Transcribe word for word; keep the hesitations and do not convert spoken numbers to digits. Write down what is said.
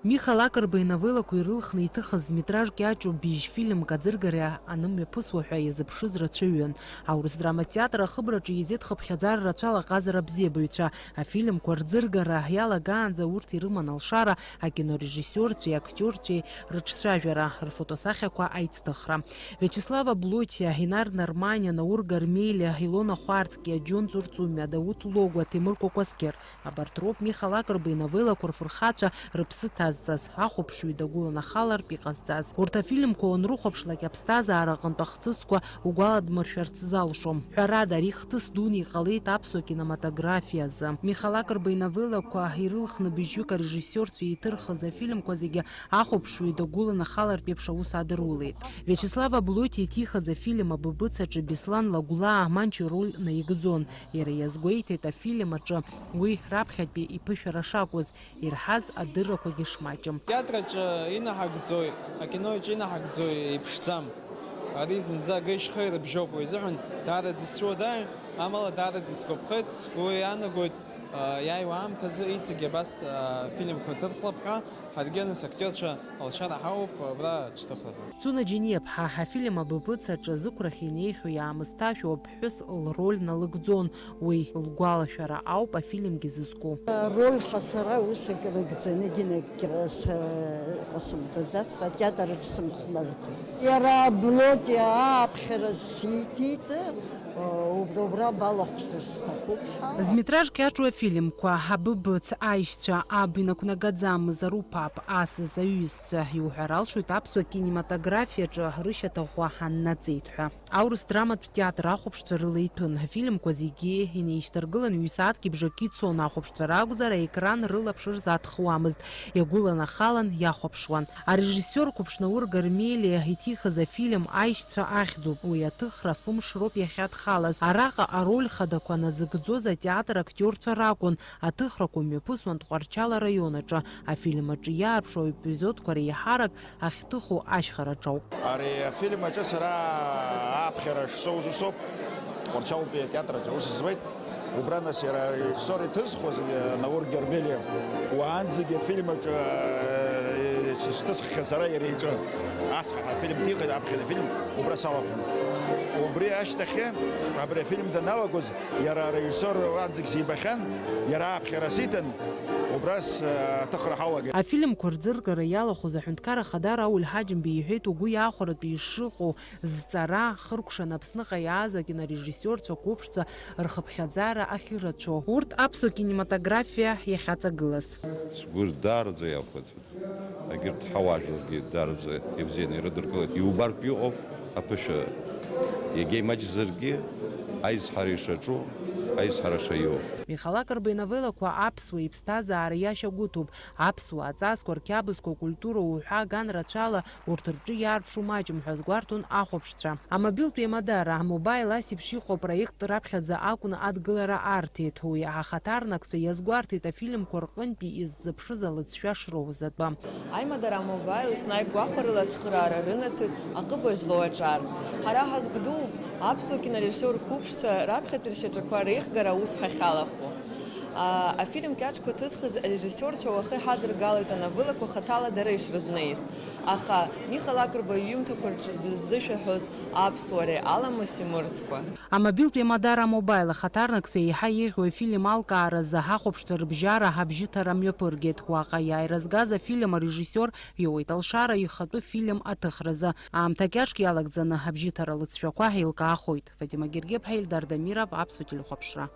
Миха Лакрба иновеллақәа ирылхны иҭыхыз метраж кьаҿу быжь фильмк аӡыргара анымҩаԥысуа ҳәа иазыԥшыз рацәаҩын. Аурыс драматә театр ахыбраҿы изеҭхыԥхьаӡара рацәала аҟазара абзиабаҩцәа. Афильмқәа рӡыргара иалагаанӡа урҭ ирыман алшара, акинорежиссиорцәеи актиорцәеи рыҿцәажәара, рфотосахьақәа аицҭыхра. Виачеслав Аблотиа, Инар Нарманиа, Наур Гармелиа, Илона Хәарцкиа, Џьон Ҵурҵумиа, Дауҭ Логәуа, Ҭемыр Кәакәасқьыр. Абарҭ роуп Миха Лакрба иновеллақәа рфырхацәа рыԥсы ҭазҵаз, ахәаԥшҩы дагәыланахалартә иҟазҵаз. Урҭ афильмқәа уанрыхәаԥшлак, аԥсҭазаара аҟынтә ахҭысқәа угәаладмыршәарц залшом. Ҳәарада, ари хҭыс дуны иҟалеит аԥсуа кинематографиа азы. Миха Лакрба иновеллақәа ирылхны быжьҩык арежиссиорцәа иҭырхыз афильмқәа зегьы ахәаԥшҩы дагәыланахалартә еиԥш аус адырулеит. Виачеслав Аблотиа иҭихыз афильм Абыбыц аҿы Беслан Лагәлаа Манча ироль наигӡон. Иара иазгәеиҭеит, афильм аҿы уи раԥхьатәи иԥышәара шакәыз, ирҳаз адыррақәагьы шмаҷым. Атеатр аҿы инаҳагӡои, акино аҿы инаҳагӡои еиԥшӡам. Ари зынӡа агеи-шьхеи рыбжьоуп, уи азыҳәан даараӡа сцәуадаҩын, амала даараӡа сгәаԥхеит, сгәы иаанагоит, а, иааиуа аамҭазы иҵегь абас, а, фильмқәа ҭырхлап ҳәа, ҳаргьы нас актиорцәа алшара ҳауп абра ҿҭыхраха. Цуна Џьениаԥҳа афильм Абыбыц аҿы зықәрахь инеихьоу иаамысҭашәоу аԥҳәыс лроль налыгӡон, уи лгәалашәара ауп афильмгьы зызку. Арольха сара ус акрыгӡаны, динагьы са-, иҟасымҵаӡацт, атеатр аҿы сымхәмарӡац. Иара Блотиа ааԥхьара сиҭеит, убра, убра балахәзар сҭахуп ҳәа. Зметраж кьаҿу афильмқәа, Абыбыц, Аишьцәа, Аб инақәнагаӡамыз, Арупап, Асас, Аҩызцәа, иуҳәар алшоит аԥсуа кинематографиаҿы рышьаҭаӷәӷәа ҳаннаҵеит ҳәа. Аурыс драматә театр ахәаԥшцәа рыла иҭәын. Афильмқәа зегьы инеишьҭаргылан ҩ-сааҭки бжаки ицон, ахәаԥшцәа ракәзар, аекран рылаԥш рзаҭхуамызт, иагәыланахалан иахәаԥшуан. Арежиссиор қәыԥш Наур Гармелиа иҭихыз афильм Аишьцәа ахьӡуп. Уи аҭыхра фымш роуп иахьадхалаз. Араҟа ароль хадақәа назыгӡоз атеатр актиорцәа ракәын. Аҭыхрақәа мҩаԥысуан Тҟәарчал араион аҿы. Афильм аҿы иаарԥшу аепизодқәа реиҳарак ахьҭыху ашьхараҿ ауп. Ари афильм аҿы сара ааԥхьара шсоуз усоуп. Тҟәарчалтәи атеатр аҿы аус зуеит. Убра нас иара арежиссиор иҭызхуаз, э, Наур Гермелиа, уаанӡагьы афильм аҿы, э, сышҭысххьан сара иара иҿы. Ацҳа афильм ҭихит, аԥхьа афильм убра салахәын. Убри ашьҭахьы, абри афильм даналагоз, иара арежиссиор уаанӡагь сибахьан, иара ааԥхьара сиҭан, убра с-, э, аҭыхра ҳалагеит. Афильмқәа рӡыргара иалахәыз аҳәынҭқар ахада Рауль Ҳаџьымба иҳәеит, угәы иахәаратәы ишыҟоу зҵара хыркәшан Аԥсныҟа иааз акинорежиссиорцәа қәыԥшцәа рхыԥхьаӡара ахьырацәоу, урҭ аԥсуа кинематографиа иахьаҵагылаз. Сгәы даараӡа иахәеит. Егьырҭ ҳауаажәларгьы даараӡа ибзианы ирыдыркылеит. Иубартә иҟоуп аԥышәа. Иагьа имаҷзаргьы, аизҳара ишаҿу, аизҳара шаиоу. Михалак рбеновелақәа аԥсуа иԥсҭазаара иашьагәыҭуп. Аԥсуа аҵасқәа, рқьабзқәа, акультура уҳәа аган рацәала урҭ рҿы иаарԥшу маҷым ҳәа азгәарҭон ахәаԥшцәа. Амобилтә еимадара, амобаил асеиԥш иҟоу апроект раԥхьаӡа акәны адгылара арҭеит. Уи ахаҭарнакцәа иазгәарҭеит афильмқәа рҟынтәи иззыԥшыз алыҵшәа шроуз атәы. Аимадара амобаил еснагь гәахәарыла ацхыраара рынаҭоит аҟыбаҩ злоу аҿар. Ҳара ҳазгәдууп аԥсуа кинорежиссиор қәыԥшцәа раԥхьатәи ршьаҿақәа реихгара аус ҳахьалахәу. А, афильм кьаҿқәа ҭызхыз арежиссиорцәа уаха иҳадыргалоит ановеллақәа хаҭала дара ишрызнеиз. Аха Миха Лакрба иҩымҭақәа рҿы дыззышәаҳәоз аԥсуареи аламыси мырӡкәа. Амобилтә еимадара амобаил ахаҭарнакцәа еиҳа еиӷьу афильм алкааразы ҳахәаԥшцәа рыбжьара абжьыҭара мҩаԥыргеит. Уаҟа иааира згаз афильм арежиссиор иоуеит алшара ихатәы фильм аҭыхразы. Аамҭа кьаҿк иалагӡаны абжьыҭара лыҵшәақәа еилкаахоит. Фатима Гергеԥҳа, Ельдар Дамиров, Аԥсуа телехәаԥшра.